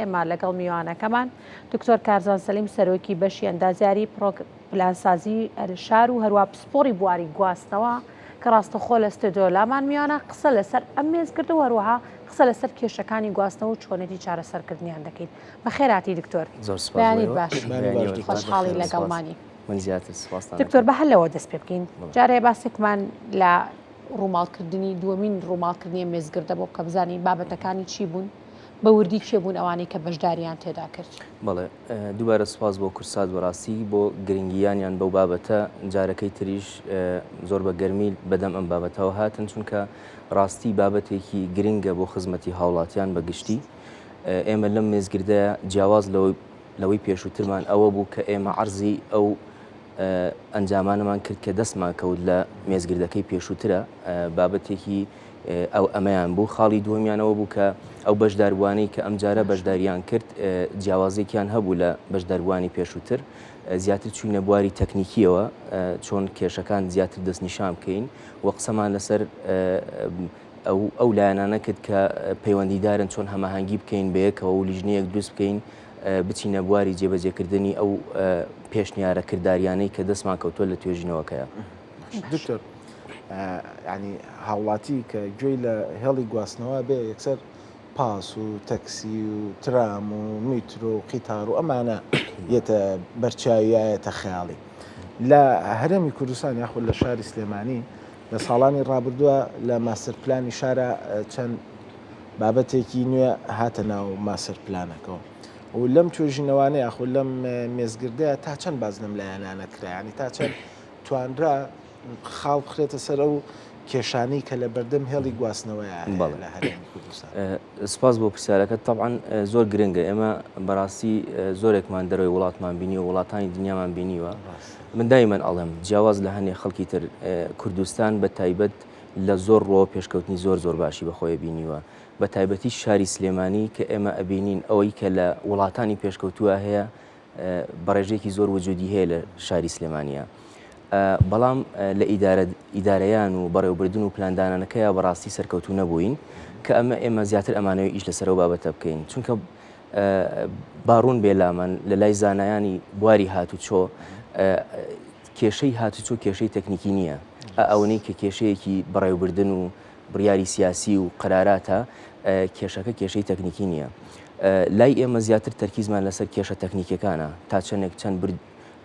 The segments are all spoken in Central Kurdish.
ئێمە لەگەڵ میوانەکەمان دکتۆر کارزان سەلیم سەرۆکی بەشی ئەندازیاری پلانسازی شار و هەروە پسپۆڕی بواری گواستنەوە کە ڕاستەخۆ لە ستۆدیۆ لامان میوانە قسە لەسەر ئەم مێزگردە و هەروەها قسە لەسەر کێشەکانی گواستنەوە و چۆنێتی چارەسەرکردنیان دەکەین. بەخێراتی دکتۆر. زۆر سپاس. بەیانیت باش. خۆشحاڵی لەگەڵمانی. من زیاتر سپاستان. دکتۆر بە هەر لەوە دەست پێ بکەین. جارێ باسێکمان لە ڕووماڵکردنی دووەمین ڕووماڵکردنی مێزگردە بۆ بکە بزانین بابەتەکانی چی بوون؟ بە وردی کێ بوون ئەوانەی کە بەشداریان تێدا کرد؟ بەڵێ دووبارە سوپاس بۆ کورسات بەڕاستی بۆ گرنگیانیان بەو بابەتە جارەکەی تریش زۆر بە گەرمی بەدەم ئەم بابەتەوە هاتن چونکە ڕاستی بابەتێکی گرنگە بۆ خزمەتی هاوڵاتیان بە گشتی ئێمە لەم مێزگردە جیاواز لەوەی پێشووترمان ئەوە بوو کە ئێمە عەرزی ئەو ئەنجامانەمان کرد کە دەستمان کەوت لە مێزگردەکەی پێشووترە بابەتێکی ئەو ئەمەیان بوو، خاڵی دووەمیان ئەوە بوو کە ئەو بەشداربووانەی کە ئەمجارە بەشداریان کرد جیاوازیەکیان هەبوو لە بەشداربووانی پێشووتر، زیاتر چووینە بواری تەکنیکیەوە چۆن کێشەکان زیاتر دەستنیشان بکەین و قسەمان لەسەر ئەو ئەو لایەنانە کرد کە پەیوەندیدارن چۆن هەماهەنگی بکەین بەیەکەوە و لیژنەیەک دروست بکەین بچینە بواری جێبەجێکردنی ئەو پێشنیارە کرداریانەی کە دەستمان کەوتووە لە توێژینەوەکەیە. دکتۆر ینی هاوڵاتی کە گوێی لە هێڵی گواستنەوە بێ یەکسەر پاس و تەکسی و ترام و میترۆ و قیتار و ئەمانە یەتە بەرچاویایەتە خەیاڵی لە هەرێمی کوردستان یاخود لە شاری سلێمانی لە ساڵانی ڕابردووە لە ماستەر پلانی شارە چەند بابەتێکی نوێ هاتە ناو ماستەر پلانەکەەوە و لەم توێژینەوانە یاخود لەم مێزگردەیە تا چەند باز لەم لایەنانە کرایانی تا چەند توانرا خاڵ بخرێتە سەر ئەو کێشانەی کە لە بەردەم هێڵی گواستنەوەیە لە هەرێمی کوردستان؟ سپاس بۆ پرسیارەکەت تەبعەن زۆر گرنگە ئێمە بەڕاستی زۆرێکمان دەرەوەی وڵاتمان بینیوە وڵاتانی دنیامان بینیوە من دایمەن ئەڵێم جیاواز لە هەنێ خەڵکی تر کوردستان بە تایبەت لە زۆر ڕۆ پێشکەوتنی زۆر زۆر باشی بەخۆی بینیوە بە تایبەتی شاری سلێمانی کە ئێمە ئەبینین ئەوەی کە لە وڵاتانی پێشکەوتووە هەیە بە ڕێژەیەکی زۆر وجودی هەیە لە شاری سلێمانیا بەڵام لە ئیدارەیان و بەڕێوبردن و پلاندانانەکەیا بەڕاستی سەرکەوتوو نەبووین کە ئەمە ئێمە زیاتر ئەمانەوەی ئیش لەسەر ئەو بابەتە بکەین چونکە باڕوون بێ لامان لە لای زانایانی بواری هاتوچۆ کێشەی هاتوچۆ کێشەی تەکنیکی نییە ئەوەی کە کێشەیەکی بەڕێوبردن و بڕیاری سیاسی و قەراراتە کێشەکە کێشەی تەکنیکی نییە. لای ئێمە زیاتر تەرکیزمان لەسەر کێشە تەکنیکیەکانە تا چەندێک چەند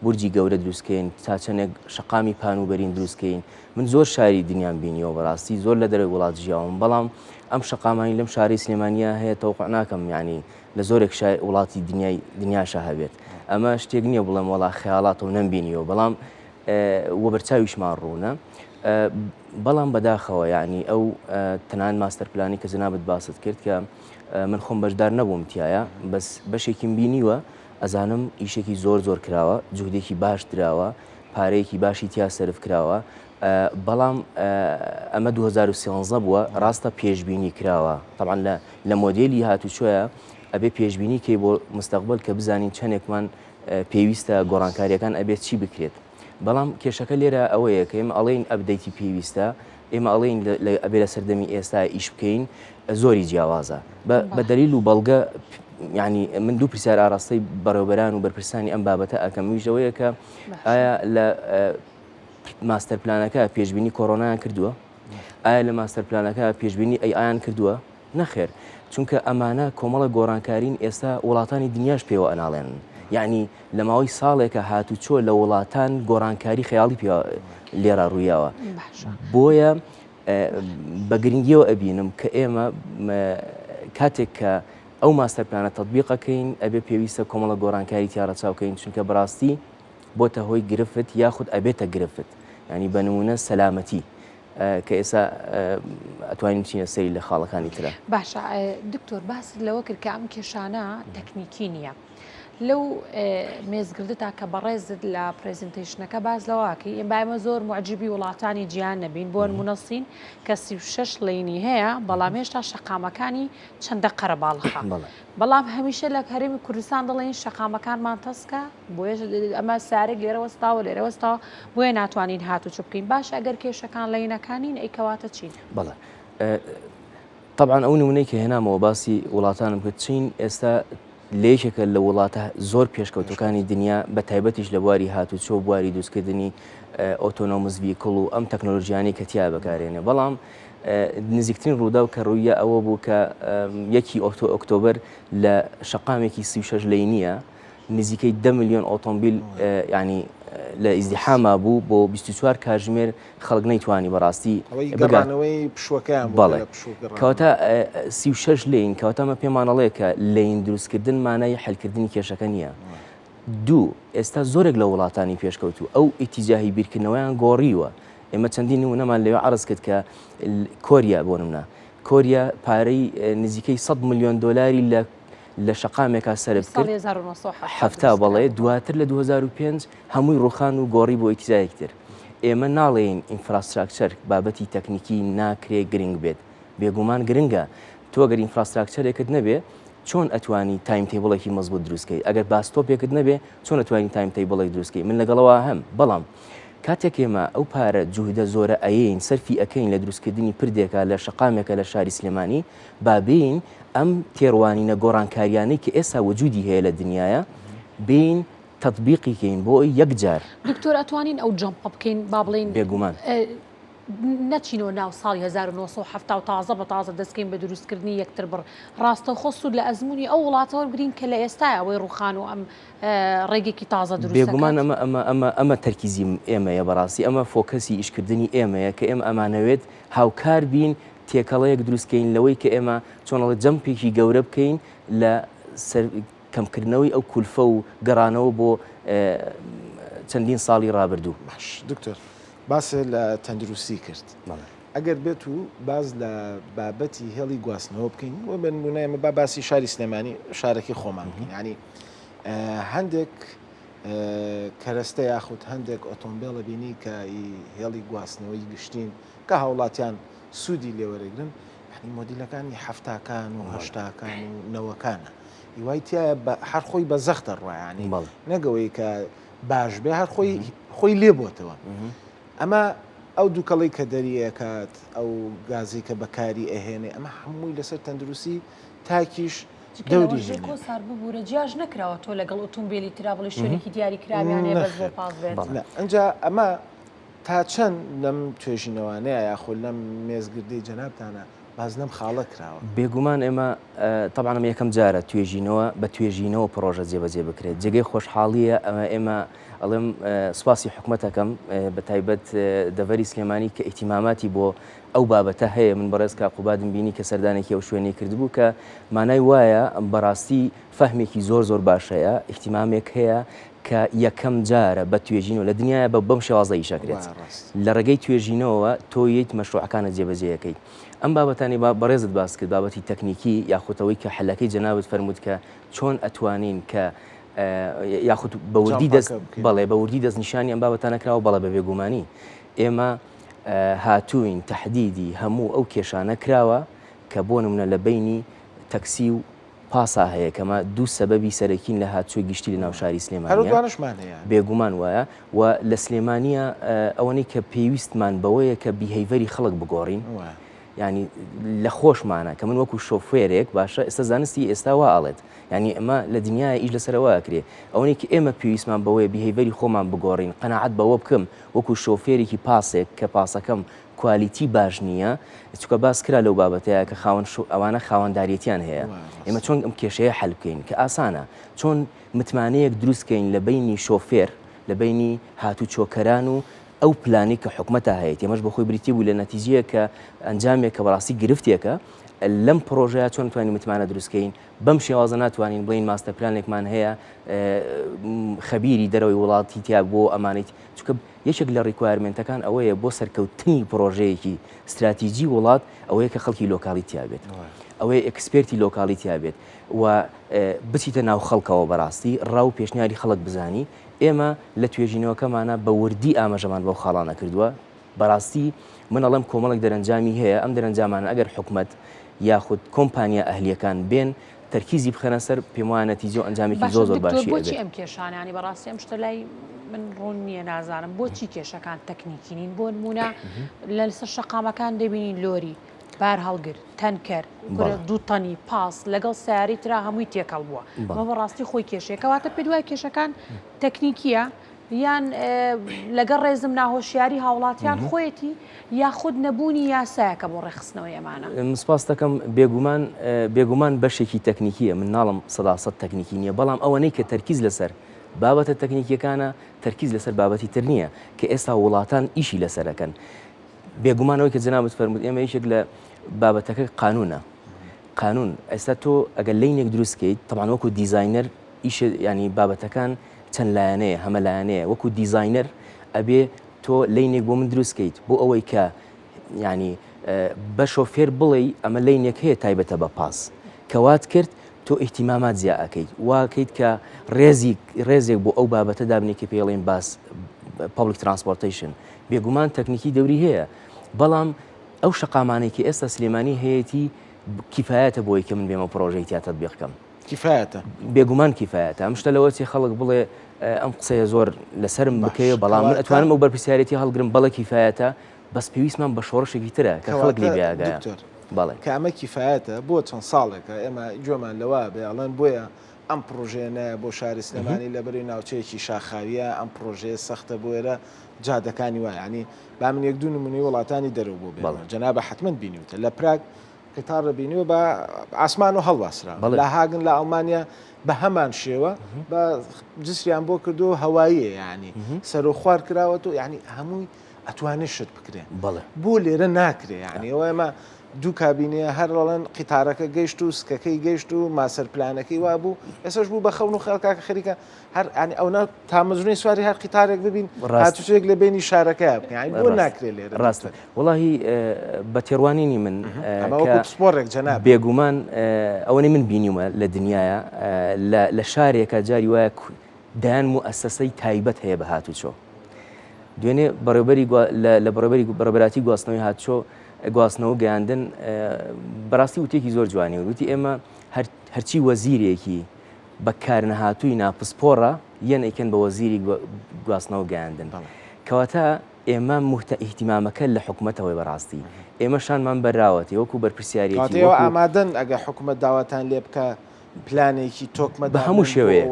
بورجی گەورە دروستکەین تا چەندێک شەقامی پان و بەرین دروستکەین من زۆر شاری دنیام بینیەوە بەڕاستی زۆر لە دەرەوەی وڵات ژیاوم بەڵام ئەم شەقامانی لەم شاری سلێمانیا هەیە تەوقع ناکەم یعنی لە زۆرێک شار وڵاتی دنیای دنیاشە هەبێت ئەمە شتێک نییە بڵێم وەڵا خەیاڵاتەوە نەمبینیەوە بەڵام وەبەرچاویشمان ڕوونە بەڵام بەداخەوە یعنی ئەو تەنان ماستەر پلانی کە جەنابت باست کرد کە من خۆم بەشدار نەبووم تایە بەس بەشێکیم بینیوە ئەزانم ئیشێکی زۆر زۆر کراوە جوهدێکی باش دراوە پارەیەکی باشی تیا سەرف کراوە بەڵام ئەمە 2013 بووە ڕاستە پێشبینی کراوە طبعا لە لە مۆدێلی هاتوچۆیە ئەبێ پێشبینی کەی بۆ مستەقبل کە بزانین چەندێکمان پێویستە گۆڕانکاریەکان ئەبێت چی بکرێت بەڵام کێشەکە لێرە ئەوەیە کە ئێمە ئەڵێین update ی پێویستە ئێمە ئەڵێین ئەبێ لە سەردەمی ئێستا ئیش بکەین زۆری جیاوازە بە دەلیل و بەڵگە ینی من دوو پرسیار ئاراستەی بەڕێوبەران و بەرپرسانی ئەم بابەتە ئەکەم ویژەوەیە کە ئایا لە ماستەر پلانەکە پێشبینی کۆرۆنایان کردووە ئایا لە ماستەر پلانەکە پێشبینی ئەی ئایان کردووە نەخێر چونکە ئەمانە کۆمەڵە گۆڕانکارین ئێستا وڵاتانی دنیاش پێوە ئەناڵێنن یەعنی لە ماوەی ساڵێکە هاتوچۆ لە وڵاتان گۆڕانکاری خەیاڵی پێ لێرە ڕوویاوە بۆیە بە گرنگیەوە ئەبینم کە ئێمە کاتێک کە ئەو ماستەر پلانە تەطبیقەکەین ئەبێ پێویستە کۆمەڵە گۆڕانکاری تیا ڕەچاوکەین چونکە بەڕاستی بۆتە هۆی گرفت یاخود ئەبێتە گرفت ینی بە نمونە سەلامەتی کە ئێستا ئەتوانین بچینە سەری لە خاڵەکانی ترە. باشە دکتۆر باست لەوە کرد کە ئەم کێشانە تەکنیکی نییە. لەو مێزگردتا کە بەڕێزت لە presentation ەکە باس لەوەکەی ئێمە ئێمە زۆر معجبی وڵاتانی جیان نەبین بۆ نمونە سین کە 36 lane ی هەیە بەڵام هێشتا شەقامەکانی چەندە قەرەباڵخە بەڵام هەمیشە لە هەرێمی کوردستان دەڵێن شەقامەکانمان تەسکە بۆیە ئەمە سارێک لێرە وەستاوە لێرە وەستاوە بۆیە ناتوانین هاتوچۆ بکەین باشە ئەگەر کێشەکان lane ەکانین ئەی کەواتە چین؟ بەڵێ. تەبعەن ئەو نمونەی کە هێنامەوە باسی وڵاتانم کرد چین ئێستا لە یەکێکە لە وڵاتە زۆر پێشکەوتەکانی دنیا بە تایبەتیش لە بواری هاتوچۆ بواری دروستکردنی autonomous vehicle و ئەم تەکنۆلۆژیانی کە تیا بەکارێنێ بەڵام نزیکترین ڕووداو کە ڕوویە ئەوە بوو کە یەکی ئۆکتۆ ئۆکتۆبەر لە شەقامێکی 36 lane یە نزیکەی 10 میلیۆن ئۆتۆمبیل ینی لە ئیزدیحاما بوو بۆ 24 کاتژمێر خەڵک نەیتوانی بەڕاستی بگەڕانەوەی پشوەکەیان بەڵێ کەواتە 36 lane کەواتە ئەمە پێمان ئەڵێ کە lane دروستکردن مانای حلکردنی کێشەکە نییە. دوو ئێستا زۆرێک لە وڵاتانی پێشکەوتوو ئەو ئیتیجاهی بیرکردنەوەیان گۆڕیوە ئێمە چەندین نمونەمان لەوێ عەرز کرد کە کۆریا بۆ نمونە کۆریا پارەی نزیکەی 100 میلیۆن دۆلاری لە لە شەقامێکا سەرف کرد حەفتا بەڵێ دواتر لە 2005 هەمووی ڕوخان و گۆڕی بۆ ئیتیجاهێکی تر ئێمە ناڵێین infrastructure بابەتی تەکنیکی ناکرێ گرنگ بێت بێگومان گرنگە تۆ گەر infrastructure ێکت نەبێ چۆن ئەتوانی timetable ێکی مەزبوط دروستکەی ئەگەر bus stop ێکت نەبێ چۆن ئەتوانی timetable ێک دروستکەی من لەگەڵەوە هەم بەڵام کاتێک ئێمە ئەو پارە جوهدە زۆرە ئەیەین سەرفی ئەکەین لە دروستکردنی پردێکە لە شەقامێکە لە شاری سلێمانی با بێین ئەم تێڕوانینە گۆڕانکاریانەی کە ئێستا وجودی هەیە لە دنیاە بێین تەتبیقی کەین بۆ یەک جار. دکتۆر ئەتوانین ئەو jump ە بکەین با بڵێین بێگومان. نەچینەوە ناو ساڵی 1970 و تازە بە تازە دەستکەین بە دروستکردنی یەکتربڕ ڕاستەوخۆ سوود لە ئەزموونی ئەو وڵاتە وەرگرین کە لە ئێستای ئەوەی ڕووخان و ئەم ڕێگێکی تازە دروست بێگومان ئەمە ئەمە ئەمە ئەمە تەرکیزی ئێمەیە بەڕاستی ئەمە focus ی ئیشکردنی ئێمەیە کە ئێمە ئەمانەوێت هاوکار بین تێکەڵەیەک دروستکەین لەوەی کە ئێمە چۆن ئەڵێ jump ێکی گەورە بکەین لە کەمکردنەوەی ئەو کولفە و گەڕانەوە بۆ چەندین ساڵی ڕابردوو. باش دکتۆر باست لە تەندروستی کرد ئەگەر بێت و باس لە بابەتی هێڵی گواستنەوە بکەین و بە نمونە ئێمە با باسی شاری سلێمانی شارەکەی خۆمان بکەین ینی هەندێک کەرەستە یاخود هەندێک ئۆتۆمبێڵە بینی کە هێڵی گواستنەوەی گشتین کە هاوڵاتیان سوودی لێوەرەگرن یعنی مۆدیلەکانی هەفتاکان و هەشتاکان و نەوەکانە هیوای تایە هەر خۆی بە زەختە ڕایانی نەگەوەی کە باش بێ هەر خۆی خۆی لێ بۆتەوە ئەمە ئەو دووکەڵی کە دەریەکات ئەو گازی کە بەکاری ئەهێنێ ئەمە هەمووی لەسەر تەندروستی تاکیش دەوری هێنێ. کۆسار ببورە جیاش نەکراوە تۆ لەگەڵ ئۆتۆمبیلی ترا بڵێ شوێنێکی دیاری کراویان هەیە بەس بۆ پاس بێت. ئەنجا ئەمە تا چەند لەم توێژینەوانەیە یاخۆ لەم مێزگردەی جەنابتانە باس لەم خاڵە کراوە؟ بێگومان ئێمە تەبعەن ئەمە یەکەم جارە توێژینەوە بە توێژینەوە پڕۆژە جێبەجێ بکرێت جێگەی خۆشحاڵیە ئەمە ئێمە ئەڵێم سوپاسی حکومەتەکەم بە تایبەت دەڤەری سلێمانی کە ئیهتیماماتی بۆ ئەو بابەتە هەیە من بەڕێز کاک قوبادم بینی کە سەردانێکی ئەو شوێنەی کردبوو کە مانای وایە بەڕاستی فەهمێکی زۆر زۆر باش هەیە ئیهتیمامێک هەیە کە یەکەم جارە بە توێژینەوە لە دنیاە بە بەم شێوازە ئیشەکرێت لە ڕێگەی توێژینەوە تۆ یت مەشروعەکانە جێبەجێەکەیت ئەم بابەتانی با بەڕێزت باس کرد بابەتی تەکنیکی یاخودەوەی کە حلەکەی جەنابت فەرمووت کە چۆن ئەتوانین کە یاخود بە وردی دەست بەڵێ بە وردی دەستنیشانی ئەم بابەتانە کراوە بەڵێ بە بێگومانی ئێمە هاتووین تەحدیدی هەموو ئەو کێشانە کراوە کە بۆ نمونە لە بەینی تەکسی و پاسا هەیە کەمە دوو سەبەبی سەرەکین لە هاتچۆی گشتی لە ناو شاری سلێمانیە بێگومان وایە و لە سلێمانیە ئەوەنەی کە پێویستمان بەوەیە کە behavior ی خەڵک بگۆڕین ینی لە خۆشمانە کە من وەکو شۆفێرێک باشە ئێستا زانستی ئێستا وا ئەڵێت یعنی ئەمە لە دنیای ئیش لەسەرەوە ئەکرێ ئەوەی کە ئێمە پێویستمان بەوەیە behavior ی خۆمان بگۆڕین قەناعەت بەوە بکەم وەکو شۆفێرێکی پاسێک کە پاسەکەم quality باش نییە چونکە باس کرا لەو بابەتەیە کە خاوەن ئەوانە خاوەنداریەتیان هەیە ئێمە چۆن ئەم کێشەیە حل بکەین کە ئاسانە چۆن متمانەیەک دروستکەین لە بینی شۆفێر لە بینی هاتوچۆکەران و ئەو پلانی کە حکومەتە هەیە ئێمەش بەخۆی بریتی بوو لە نەتیجەیە کە ئەنجامێک کە بەڕاستی گرفتێکە لەم پرۆژەیە چۆن توانین متمانە دروستکەین بەم شێوازە ناتوانین بڵێین master plan ێکمان هەیە خەبیری دەرەوەی وڵاتی تیا بۆ ئەمانیت چونکە یەکێک لە requirement ەکان ئەوەیە بۆ سەرکەوتنی پرۆژەیەکی ستراتیجی وڵات ئەوەیە کە خەڵکی local ی تیا بێت ئەوەیە expert ی local ی تیا بێت و بچیتە ناو خەڵکەوە بەڕاستی ڕا و پێشنیاری خەڵک بزانی ئێمە لە توێژینەوەکەمانە بە وردی ئاماژەمان بەو خاڵانە کردووە بەڕاستی من ئەڵێم کۆمەڵێک دەرەنجامی هەیە، ئەم دەرەنجامانە ئەگەر حکومەت یاخود کۆمپانیا ئەهلییەکان بێن تەرکیزی بخەنە سەر پێموایە نەتیجە و ئەنجامێکی باشە زۆر زۆر دکتۆر باشی بۆچی ئەبێت. ئەم کێشانە یانی بەڕاستی ئەم شتە لای من ڕوون نییە نازانم بۆچی کێشەکان تەکنیکی نین بۆ نمونە لەسەر شەقامەکان دەبینین لۆری. بار هەڵگر، تەنکەر، کورە دوو تەنی، پاس، لەگەڵ سەیارەی ترا هەمووی تێکەڵ بووە. ئەمە بەڕاستی خۆی کێشەیە. کەواتە پێت وایە کێشەکان تەکنیکییە یان لەگەڵ ڕێزم ناهۆشیاری هاوڵاتیان خۆیەتی یاخود نەبوونی یاسایەکە بۆ ڕێکخستنەوەی ئەمانە؟ من سپاست دەکەم. بێگومان بێگومان بەشێکی تەکنیکییە. من ناڵێم سەداسەد تەکنیکی نییە، بەڵام ئەوەنەی کە تەرکیز لەسەر بابەتە تەکنیکییەکانە، تەرکیز لەسەر بابەتی تر نییە کە ئێستا وڵاتان ئیشی لەسەر ئەکەن. بێگومان ئەوەی کە جەنابت فەرمووت ئێمە یەکێک لە بابەتەکە قانونە قانون ئێستا تۆ ئەگەر lane ێک دروست کەیت تەبعەن وەکو designer ئیش ینی بابەتەکان چەند لایەنەیە هەمە لایەنەیە وەکو designer ئەبێ تۆ lane ێک بۆ من دروست کەیت بۆ ئەوەی کە ینی بە شۆفێر بڵێ ئەمە lane ێک هەیە تایبەتە بە پاس کەوات کرد تۆ ئیهتیمامات زیا ئەکەیت واکەیت کە ڕێزی ڕێزێک بۆ ئەو بابەتە دابنی کە پێڵێن باس public transportation بێگومان تەکنیکی دەوری هەیە بەڵام ئەو شەقامانەی کە ئێستا سلێمانی هەیەی کیفایەتە بۆی کە من بێمە پرۆژەی تیا تەتبیق کەم. کیفایەتە. بێگومان کیفایەتە. ئەم شتە لەوە چێ خەڵک بڵێ ئەم قسەیە زۆر لەسەرم بکەوێ بەڵام من ئەتوانم ئەو بەرپرسیارێتی هەڵگرم بەڵێ کیفایەتە بەس پێویستمان بە شۆڕشێکی ترە کە خەڵک لێ بێئاگایە. دکتۆر بەڵێ. کە ئەمە کیفایەتە بۆ چەند ساڵێکە ئێمە گوێمان لەوە بێ ئەڵێن بۆیە ئەم پڕۆژەیە نایە بۆ شاری سلێمانی لەبەرەی ناوچەیەکی شاخاویە ئەم پڕۆژەیە سەختە بۆیەرە جادەکانی وایە یانی با من یەک دوو نمونەی وڵاتانی دەرەوە بۆ بێنمەوە جەنابە حەتمەن بینیوتە لە پراگ قیتار بینیوە بە ئاسمان و هەڵواسرا لە هاگن لە ئەڵمانیا بە هەمان شێوە بە جسریان بۆ کردو هەواییە ینی سەر و خوار کراوە و ینی هەمووی ئەتوانێت شت بکرێن بۆ لێرە ناکرێ ینی ئەوە ئێمە دوو کابینەیە هەر ڵێن قیتارەکە گەیشت و سکەکەی گەیشت و ماسەر پلانەکەی وابوو ئێسش بوو بە خەون و خێڵکاکە خەریکە هەر ینی ئەونا تامەزرۆی سواری هەر قیتارێک ببین هاتوچۆیەک لە بینی شارەکەیا بکەین یانی بۆ ناکرێ لێرە ڕاستە وەڵاهی بە تێڕوانینی من ئەمە وەکو پسپۆڕێک جەناب بێگومان ئەوەی من بینیومە لە دنیاە لە شارێکە جاری وایە دایان موئەسەسەی تایبەت هەیە بە هاتوچۆ دوێنێ بەڕێوبەری لە بەڕێوبەری بەڕێوبەراتی گواستنەوەی هاتوچۆ گواستنەوە گەیاندن بەڕاستی وتێکی زۆر جوانی وتی ئێمە هەرچی وەزیرێکی بە کارنەهاتووی ناپسپۆڕە یەن ئەیکەن بە وەزیری گواستنەوە گەیاندن. کەواتە ئێمە موهتە ئیهتیمامەکە لە حکومەتەوەی بەڕاستی ئێمە شانمان بەراوەتی وەکو بەرپرسیارێتی کەواتە ئێوە ئامادەن ئەگەر حکومەت داواتان لێ بکا پلانێکی تۆکمە بە هەموو شێوەیەک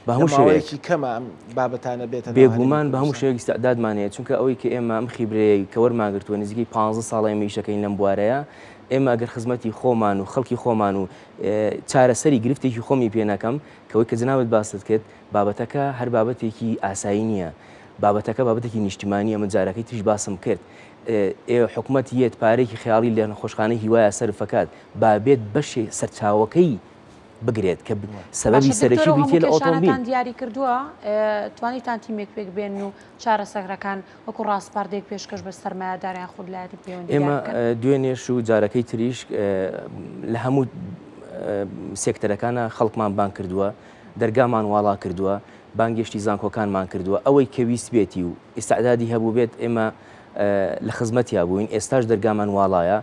بە هەموو شێوەیەکی کەمە ئەم بابەتانە بێتە بێگومان بە هەموو شێوەیەک ئیستعدادمان هەیە چونکە ئەوەی کە ئێمە ئەم خیبرەیە کە وەرمان گرتووە نزیکەی 15 ساڵە ئێمە ئیشەکەین لەم بوارەیە ئێمە ئەگەر خزمەتی خۆمان و خەڵکی خۆمان و چارەسەری گرفتێکی خۆمی پێ نەکەم، کە وەی کە جەنابت باست کرد، بابەتەکە هەر بابەتێکی ئاسایی نییە، بابەتەکە بابەتێکی نیشتیمانییە، من جارەکەی تریش باسم کرد، ئێ حکومەت یەت پارەیەکی خەیاڵی لە نەخۆشخانەی هیوایا سەرف ئەکات، با بێت بەشێ سەرچاوەکەی بگرێت کە سەبەبی باشە دکتۆر سەرەکی ئەو هەموو بریتییە لە ئۆتۆمبیل. کێشانەتان دیاری کردووە، توانیتان تیمێک پێک بێنن و چارەسەرەکان وەکو ڕاسپاردەیەک پێشکەش بە سەرمایەدار یان خود لایەنی پەیوەندیدار ئێمە بکەن. دوێنێش و جارەکەی تریش لە هەموو سێکتەرەکانە خەڵکمان بانگ کردووە، دەرگامان واڵا کردووە، بانگێشتی زانکۆکانمان کردووە، ئەوەی کە ویستبێتی و ئیستعدادی هەبووبێت ئێمە لە خزمەتیا بووین، ئێستاش دەرگامان واڵایە،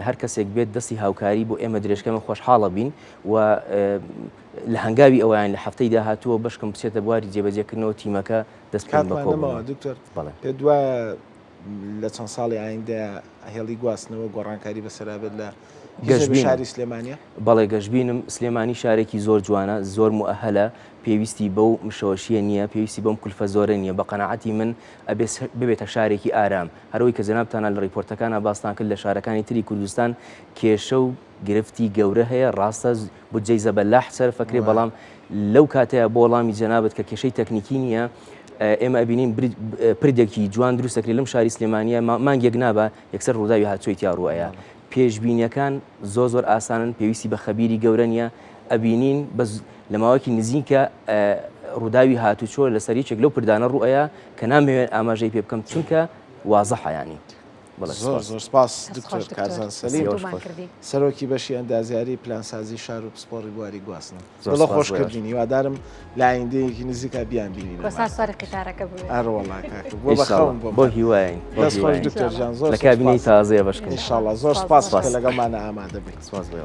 هەر کەسێک بێت دەستی هاوکاری بۆ ئێمە درێژکە ئێمە خۆشحاڵە بین و لە هەنگاوی ئەویان لە هەفتەی داهاتووە بەشکم بچێتە بواری جێبەجێکردنەوە تیمەکە دەست بکەن بە کاتمان نەماوە کۆبوونەوە. دکتۆر، بەڵێ. پێت وایە لە چەند ساڵی ئایندە هێڵی گواستنەوە گۆڕانکاری بەسەرا بێت لە هیچ نەبێ گەشبینم. شاری سلێمانیە؟ بەڵێ گەشبینم، سلێمانی شارێکی زۆر جوانە، زۆر موئەهەلە، پێویستی بەو مشەوەشیە نییە، پێویستی بەم کولفە زۆرە نییە، بە قەناعەتی من ئەبێ ببێتە شارێکی ئارام، هەروەی کە جەنابتانا لە ڕیپۆرتەکانا باستان کرد لە شارەکانی تری کوردستان کێشە و گرفتی گەورە هەیە، ڕاستە بودجەی زەبەلاح سەرف ئەکرێ بەڵام لەو کاتەیە بۆ وەڵامی جەنابت کە کێشەی تەکنیکی نییە ئێمە ئەبینین پردێکی جوان دروست دەکرێت لەم شاری سلێمانیە مانگێک نابا یەکسەر ڕووداوی هاتوچۆی تیا ڕووئەیا پێشبینیەکان زۆر زۆر ئاسانن پێویستی بە خەبیری گەورە نییە ئەبینین بە لە ماوەیەکی نزیکە ڕووداوی هاتوچۆ لەسەر یەکێک لەو پردانە ڕووئەیا کە نامەوێت ئاماژەی پێ بکەم چونکە وازحە یانی. بەڵێ زۆر زۆر سپاس دکتۆر کارزان سەلیم سەرۆکی بەشی ئەندازیاری پلانسازی شار و پسپۆڕی بواری گواستنەوە دڵە خۆش کردین هیوادارم لە ئایندەیەکی نزیکا بیان بینین سواری قیتارەکە بوو ئەرەوەڵا کاکە بۆ بە خەون بۆ بۆ هیواین دەست خۆش دکتۆر جان زۆر لە کابینەی تازەیە بەشکم ئینشاءاللە زۆر سپاس کە لەگەڵمانە ئامادە بووی سپاس بۆ.